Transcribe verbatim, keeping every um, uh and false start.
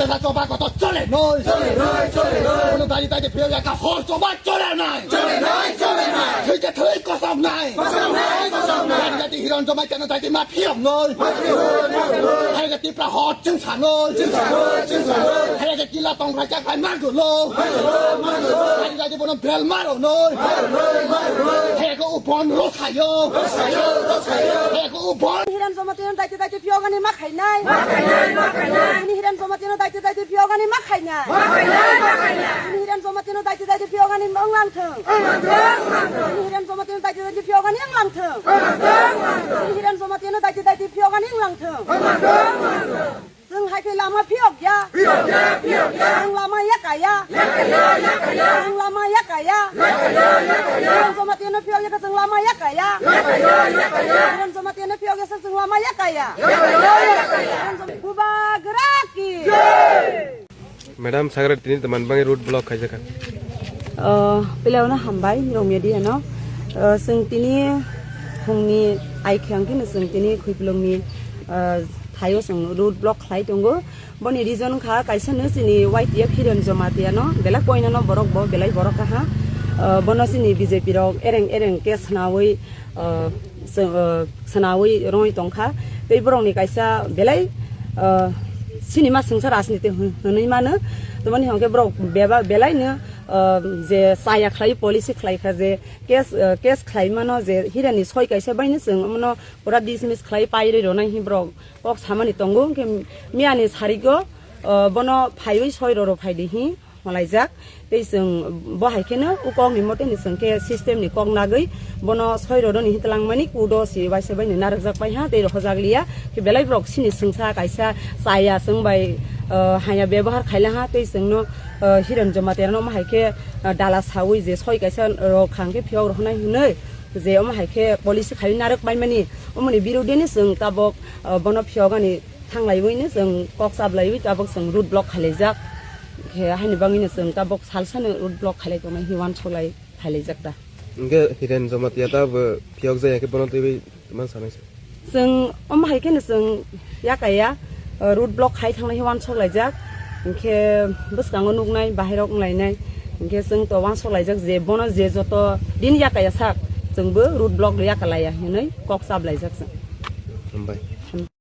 Choba koto chole noi. Chole noi, chole noi. Kono daji daji phiyok ya ka hor choba chole nai. Chole nai, chole nai. Thwi ke thwi kosong nai. Kosong nai, kosong nai. Daji daji Hiranjoma chano daji ma phiyok noi. Ma phiyok noi, ma phiyok noi. Hai ke Tipra hor chingsa noi. Chingsa noi, chingsa noi. Hai ke kila tong rai ka khai mangu lo. Mangu lo, mangu lo. Daji daji bono bel maro noi. Maro noi, maro noi. Hai ke upon rosayo. Rosayo, rosayo. Hai ke upon. Hiranjoma tino daji daji phiyok ani ma khainai. Ma khainai, ma khainai. Tini Hiranjoma tino daji daji phiyok ani ma khainai. Ma khainai, ma khainai. Tini Hiranjoma tino daji daji phiyok ani wng lang thung. Wng lang thung, wng lang thung. Tini Hiranjoma tino daji daji phiyok ani wng lang thung. Wng lang thung, wng lang thung. Tini Hiranjoma tino daji daji phiyok ani wng lang thung. Wng lang thung, wng lang thung. Chwng hai khe lama phiyok ya. Phiyok ya, phiyok ya. Chwng lama ya kaya. Ya kaya, ya kaya. Chwng lama ya kaya. Ya kaya, ya kaya. Hiranjoma tino phiyok ya khe chwng lama ya kaya. Ya kaya, ya kaya. Hiranjoma tino phiyok ya khe chwng lama ya kaya. Ya kaya, ya kaya. Hiranjoma Bubagra ki. Jai. Madam, sagre tini teman bangi road block khaijak kha. Uh, piliauna hambai, Rong Media no. Uh, chwng tini phungni ai khang khe chwng tini Khuipulungni, uh, thaio chwng road block khlai tongo. Boni reason kha kaisa no chini Y T F Hiranjoma Tiano, belai koinano borok bo, belai borok kaha. Uh, bono chini B J P rok ereng ereng case nawi, uh, se-, uh, sanawi rongwi tongkha. Tei borokni kaisa belai, uh, sinima swngsa rajniti hwn-, hwnwi mano. Tamoni hwnkhe borok beba-, belaino, uh, je chaya khlai policy khlaikha je case, uh, case khlai mano je Hirani soi kaisa baino chwng omono pura dismiss khlai pairwi ronai hi borok kok samani tongo. Hwnkhe miyani sarigo, uh, bono phaiwi soi roro phaidi hi. Malaijak. Tei chwng bo hai kheno o kokni moteni chwng khe system ni kok nagwi bono soi rodoni hitlang mani kudo si waisa bai ni narwkjak pai ha tei rohorjak liya. Khe belai borok sini swngsa kaisa chaya chwng bai, ah, haya bebohar khaila ha tei chwngno, ah, Hiranjoma Tiano omo hai khe, ah, dala sawi je soi kaisa rok khang khe phiyok rohonai hinwi je omo hai khe policy khaiwi narwk pai mani omoni birodini chwng tabok, ah, bono phiyogani thanglaiwi no chwng kok chablaiwi tabok chwng road block khailaijak. Khe haini bagwi no chwng tabok salsano road block khailai tongnai hi uansuklai khailaijak ta. Hwnkhe Hiranjoma Tia ta bo phiyok jaya khe bono twiwi man sanai se. Chwng omo hai kheno chwng yakaya, uh, road block khai thangnai hi uansuklaijak. Hwnkhe bwskango nuknai, bahairok wnglainai. Hwnkhe chwng to uansuklaijak je bono je joto din yakaya sak chwngbo road block yakalaiya hinwi kok chablaijak chwng. Hambai.